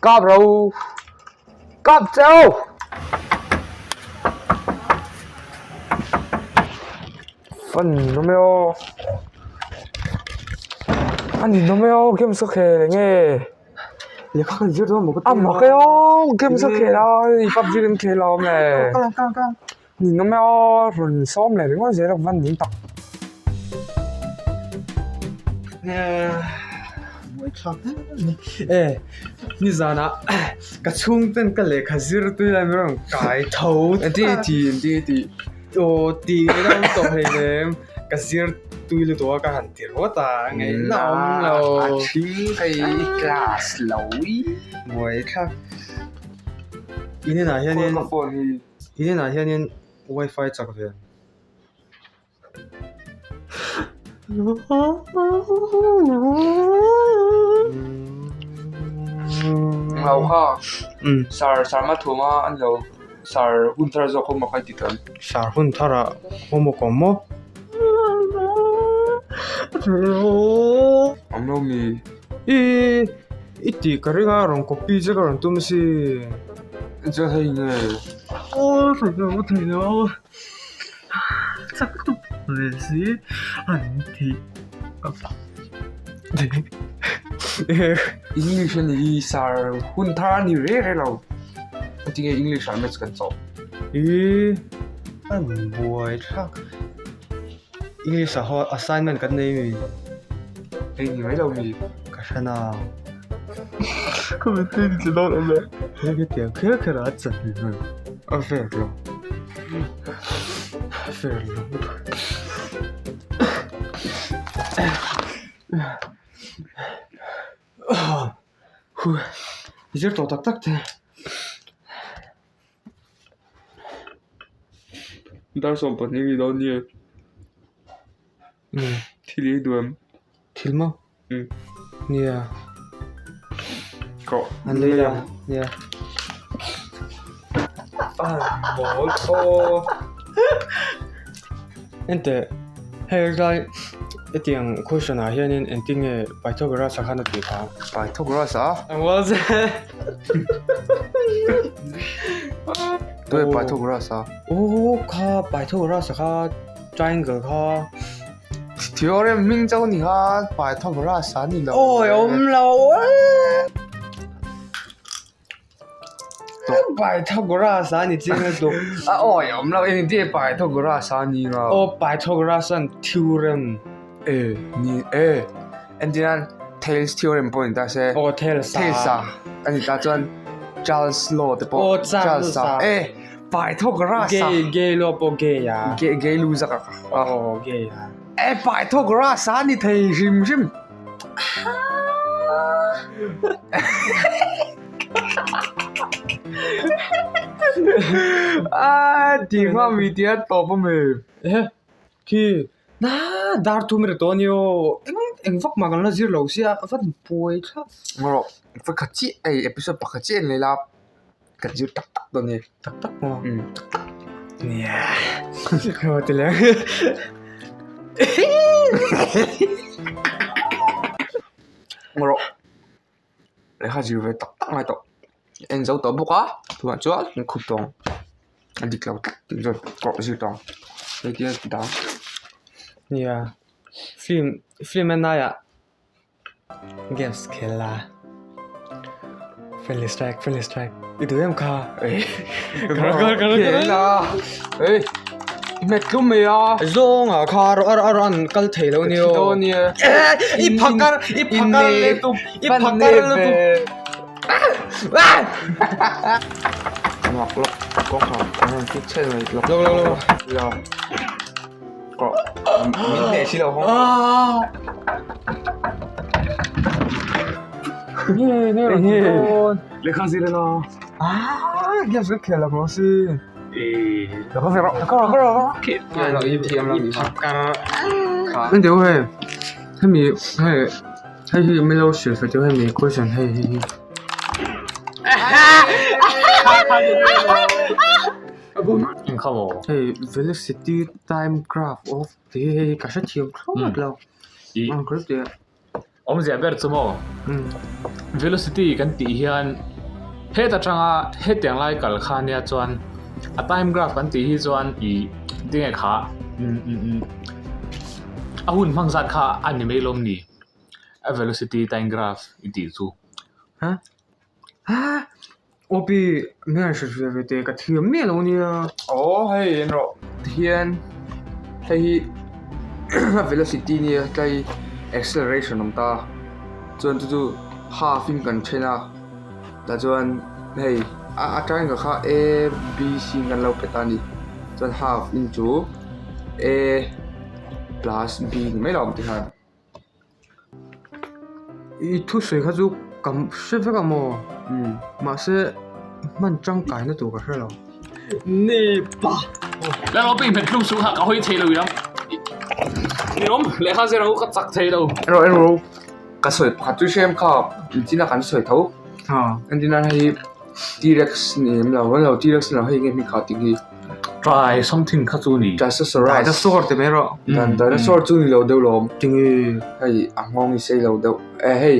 Kap ro kap cheu fan awm e aw a nin awm e aw games ka khel enge Lehkha kan zir dawn maw ka ti a mak e aw games ka khel a hei pubg kan khel a awm e nin awm e aw rawn sawm leh ringawt zel a van ning tak. E nizanah ka chhungten ka lehkha zir tui lai min rawn kai tho Engtin i ti engtin i ti aw ti ngei ang tawh hleinem ka zir tui lutuk a ka han ti rawt a ngaihna a awm lo a thing hei i class lo i buai thlak in inah hianin ka phone hi in inah hianin wifi chak ve ang. Ngau kha sar sar ma thuma an lo sar hun thar zawk homework a ti tawh. Sar hun tharah homework awm maw? Awm lo mi. I i tih ka ring a rawn copy che ka rawn tum si. Chuan hei nge. Aw thei lo. Chak tuk ve si an ti English a ni hi sar hun thar a ni reng reng lo tinge English ah maths kan chawh ih an buai thlak English ah ho assignment kan nei mi hei ni mai lo mi ka hre na ka mitui ni tla dawn awm e hetiang kher kher a chan a fair lo. Zir tawh tak tak te. Dar 12 ni dawn nia. Thil ei duh em? Thil maw? Nia. Koh. An lei la. Nia. An mawl thaw. Enteh hei lai hetiang question ah hianin engtin nge Pythagoras a khan a tih kha? Pythagoras a? Ang rual che. Tunge Pythagoras a? Aw kha Pythagoras a kha triangle kha. Theorem hming chauh ni kha Pythagoras a ni lo. Awi awm lo e. Pythagoras a ni chiang lutuk. A awi awm lo eng nge Pythagoras a ni nga. Aw Pythagoras an theorem. E ni e entirnan Thales theorem pawh ni ta se. Aw Thales a. Thales a a ni ta chuan Charles law te pawh. Aw Charles a. E Pythagoras a. Gay gay law pawh gay a. Gay gay lu zak a. Aw gay a. E Pythagoras a ni thei hrim hrim. A ti hma mi tia tawp a mi. Ehe khi na dar thum ri tawh a ni aw eng eng vak mah kan la zir lo sia a va buai thlap. Rawh pakhat chiah ei episode pakhat chiah an nei la kan zir tak tak dawn a ni. Tak tak maw? Umm tak tak. Nia ka ti leh. Rawh. Lehkha zir ve tak tak ngai tawh en zo tawh bawk a tunah chuan an khup tawng a dik lo tlat tih zawk pawh zir tawng hei tia dang. Nia film film en laiah games khel la friendly strike friendly strike i duh em kha khel la ei. Hmet tlum mai a. Zawngah kha a a rawn kal thei lo nia. Thi dawn nia. I phakar i phakar lutuk i phakar lutuk. Lawk lawk kawngkhar an rawn kik chhe mai lawk lawk lawk lawk. Ya. Kawh min hneh si lo hawng. Nge nge rawn ti dawn. Lehkha zir ila. Ah games ka khel lo si. Hei deuh hei hemi hei hei hi milo hrilh feh deuh hemi question hei hei hi. Hei velocity time graph of tih hi hei ka hrethiam thlawt lo Awmzia ber chu maw velocity kan tih hian. Heta tanga hetiang lai kal kha nia chuan a time graph kan tih hi chuan ih tinge kha a hun hmang zat kha a ni mai lawm ni a velocity time graph i tih chu. Op mi han hre ve ve teh ka thiam miah lo nia. Aw hei en rawh tihian hei hi velocity nia tlai acceleration awm ta chuan chu chu half in kan then a tah chuan hei a triangle kha a b c in kan lo pe ta a ni chuan half into a plus b ni mai lo ang tikhan. I thusawi kha chu ka hre vek a maw mahse hman tangkaina tur ka hre lo. Nepa Lalo ping phet tlum su kha ka hawi thei lo iang Ni awm lehkha zir ang u ka chak thei lo. Ero ero ka sawi pakhat chu hrem kha inchina kan sawi tho entirna hei T-rex ni em lo lo T-rex ni lo hei nge hming kha tih hi. Try something kha chu ni. Triceratops. Dinosaur ti mai rawh. Dinosaur chu ni lo deuh lawm. Tinge. Hei a nghawng i sei lo deuh. Eh hei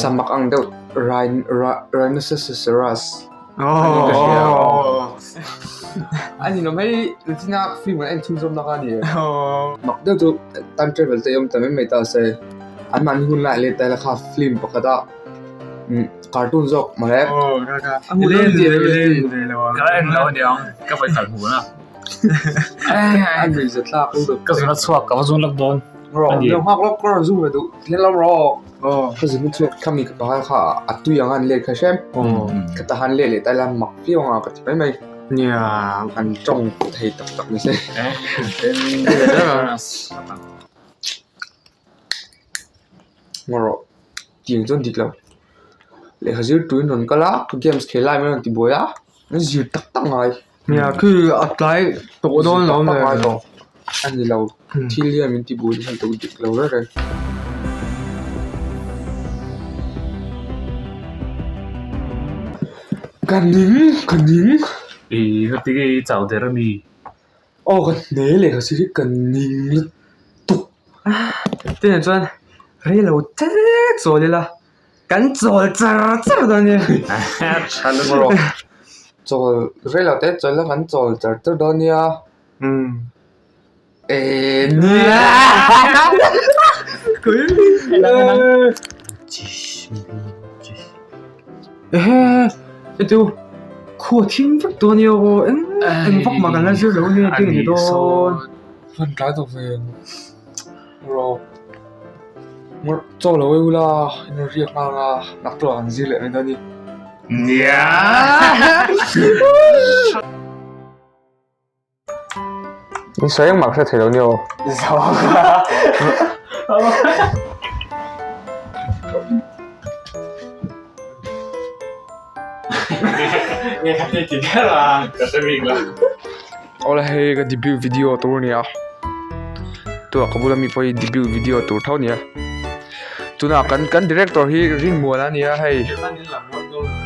samak ang deuh Rhinoceros. Oh. A ni lawm hei nichina film kan en chhunzawm na kha a ni. Mak deuh chu time travel te i awm ta mai mai ta se an mahni hun lai leh ta kha film pakhat a cartoon zawk mawle. A hmu dawn tih Ka en lo aniang ka vawi khat hmu na. A nuihza thlak lutuk. Ka zun a chhuak ka va zun lak dawn. Rawh mi nghak lawk ka rawn zoom ve duh thil lo rawh. Ka zun a chhuak kha mi ka pa kha a tui ang a an let kha hrem. Ka ta han let leh ta ila mak viau ang a ka ti mai mai. Nia an tawng thei tak tak ni se. Ngaw rawh. Tiang chuan dik lo. Lehkha zir turin rawn kal a, ka games khel lai mai a rawn ti buai a, an zir tak tak ngai. Nia khi a tlai tawh dawn lo tak ngai tawh a ni lo thil hian min ti buai nasa lutuk dik lo reng reng. Ka ning ka ning. Ih heti nge i chau der a mi? Aw ka hne lehkha zir hi ka ning lutuk. Tunah chuan rei lo te chawl ila kan chawl char char dawn nia. Chawl rei lo te chawl ila kan chawl char char dawn nia. Eee nia. Ehe hetiu khua thim vek dawn nia aw eng eng vak mah kan la zir lo nia tih a ni dawn. Hman tlai tawh ve rawh ngawrh chaw lo ei ula in rawn riak nghal a naktuk ah kan zir leh mai dawn a ni. Nia. In sawi engmah ka hre thei lo nia aw. Awle hei ka debut video tur a ni a tunah ka bula mi pawh hi debut video tur tho a ni a tunah kan kan director hi Rinmuana a ni a hei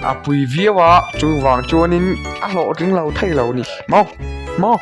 a pui viau a chuvang chuanin a hlawhtling lo thei lo a ni maw maw.